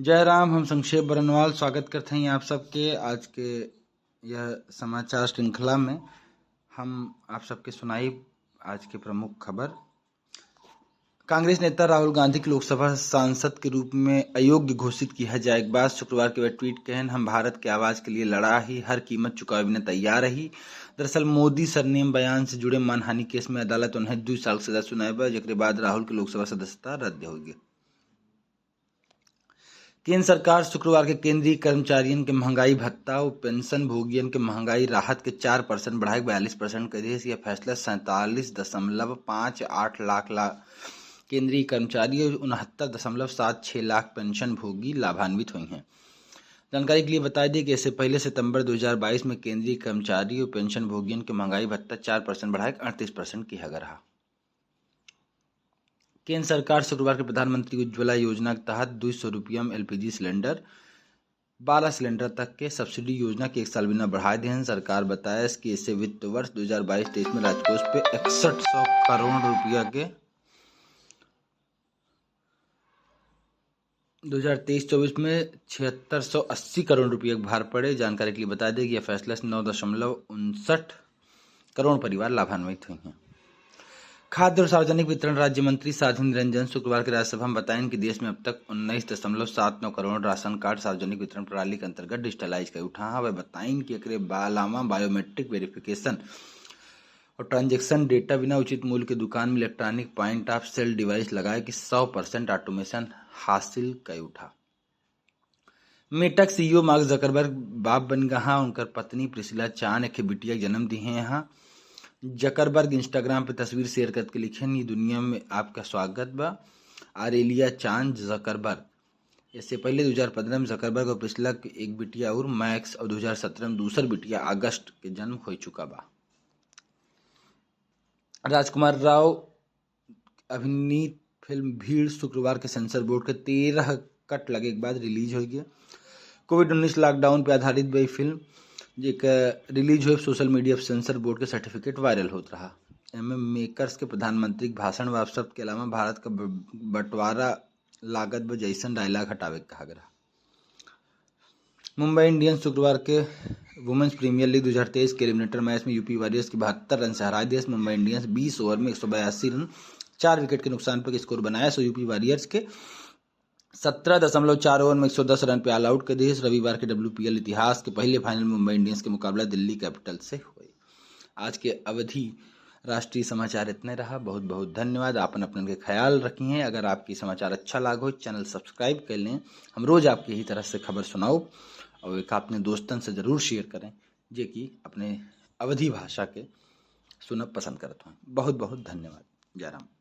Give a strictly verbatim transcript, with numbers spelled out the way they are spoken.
जय राम, हम संक्षेप बरनवाल स्वागत करत हई आप सबके आज के यह समाचार श्रृंखला में। हम आप सबके सुनाई आज के प्रमुख खबर। कांग्रेस नेता राहुल गांधी के लोकसभा सांसद के रूप में अयोग्य घोषित किया जाए के बाद शुक्रवार के वह ट्वीट कहन, "हम भारत के आवाज के लिए लड़ा ही हर कीमत चुकावे बिना तैयार रही।" दरअसल मोदी सरनेम बयान से जुड़े मानहानि केस में अदालत उन्हें दो साल के सजा सुनाए बा, जेकरे बाद राहुल के लोकसभा सदस्यता रद्द हो गई। केंद्र सरकार शुक्रवार के केंद्रीय कर्मचारियन के महंगाई भत्ता और पेंशन भोगियन के महंगाई राहत के चार परसेंट बढ़ाए के बयालीस परसेंट कर दिए। यह फैसला सैंतालीस दशमलव पाँच आठ लाख ला-, केंद्रीय कर्मचारी और उनहत्तर दशमलव सात छः लाख पेंशन भोगी लाभान्वित हुई हैं। जानकारी के लिए बता दें कि इससे पहले सितंबर दो हज़ार बाईस में केंद्रीय कर्मचारी और पेंशन भोगियन के महंगाई भत्ता चार परसेंट बढ़ाए के अड़तीस परसेंट किया गया रहा। केंद्र सरकार शुक्रवार के प्रधानमंत्री उज्ज्वला योजना के तहत दो सौ रुपया में एलपीजी सिलेंडर, बारह सिलेंडर तक के सब्सिडी योजना के एक साल बिना बढ़ाए देहन। सरकार बताया कि इससे वित्त वर्ष दो हज़ार बाईस तेईस में राजकोष पे इकसठ सौ करोड़ रुपया के, दो हज़ार तेईस चौबीस में छिहत्तर सौ अस्सी करोड़ रुपया के भार पड़े। जानकारी के लिए बता दें कि यह फैसला से नौ दशमलव उनसठ करोड़ परिवार लाभान्वित हुई हैं। खाद्य और सार्वजनिक वितरण राज्य मंत्री साध्वी निरंजन शुक्रवार के राज्यसभा में बताएं कि देश में अब तक उन्नीस दशमलव सात नौ करोड़ राशन कार्ड सार्वजनिक वितरण प्रणाली के अंतर्गत डिजिटलाइज कर उठा है। वह बताएं कि एकरे बा-, अलावा बायोमेट्रिक वेरिफिकेशन और ट्रांजैक्शन डेटा बिना उचित मूल्य के दुकान में electronic point of sale device लगाए कि सौ परसेंट ऑटोमेशन हासिल कर उठा। मेटा के सीईओ मार्क जकरबर्ग बाप बन गहा, उनकर पत्नी प्रिसिला चान एक बिटिया के जन्म दिहे हैं। जकरबर्ग Instagram पे तस्वीर शेयर करके लिखेन, "ये दुनिया में आपका स्वागत बा, आरेलिया चान जकरबर्ग।" इससे पहले दो हज़ार पन्द्रह में जकरबर्ग और प्रिसिला के एक बिटिया और मैक्स और दो हज़ार सत्रह में दूसर बिटिया अगस्त के जन्म हो चुका बा। राजकुमार राव अभिनीत फिल्म भीड़ शुक्रवार के सेंसर बोर्ड के तेरह कट लगे के बाद रिलीज हो गया। कोविड उन्नीस लॉकडाउन पे आधारित बा ई फिल्म, जेकर रिलीज हुए सोशल मीडिया पे सेंसर बोर्ड के सर्टिफिकेट वायरल होत रहा। एमे मेकर्स के प्रधानमंत्री के भाषण व अवसर के अलावा भारत का ब-, बंटवारा लागत बा जैसन डायलॉग हटावे के कहा गया। मुंबई इंडियंस शुक्रवार के वुमेन्स प्रीमियर लीग दो हज़ार तेईस के एलिमिनेटर मैच में यूपी वॉरियर्स के बहत्तर रन से हरा दिया। मुंबई इंडियंस बीस ओवर में एक सौ बयासी रन, चार विकेट के नुकसान पर स्कोर बनाया। सो यूपी वॉरियर्स के सत्रह दशमलव चार ओवर में एक सौ दस रन पे ऑल आउट कर दिए। रविवार के डब्ल्यूपीएल इतिहास के पहले फाइनल में मुंबई इंडियंस के मुकाबला दिल्ली कैपिटल से हुए। आज के अवधी राष्ट्रीय समाचार इतने रहा। बहुत बहुत धन्यवाद। आपन अपनन के ख्याल रखिए। अगर आपकी समाचार अच्छा लागो, चैनल सब्सक्राइब कर लें। हम रोज आपके यही तरह से खबर सुनाओ और एक अपने दोस्तन से जरूर शेयर करें, जे कि अपने अवधी भाषा के सुनब पसंद करत हों। बहुत बहुत धन्यवाद। जय राम।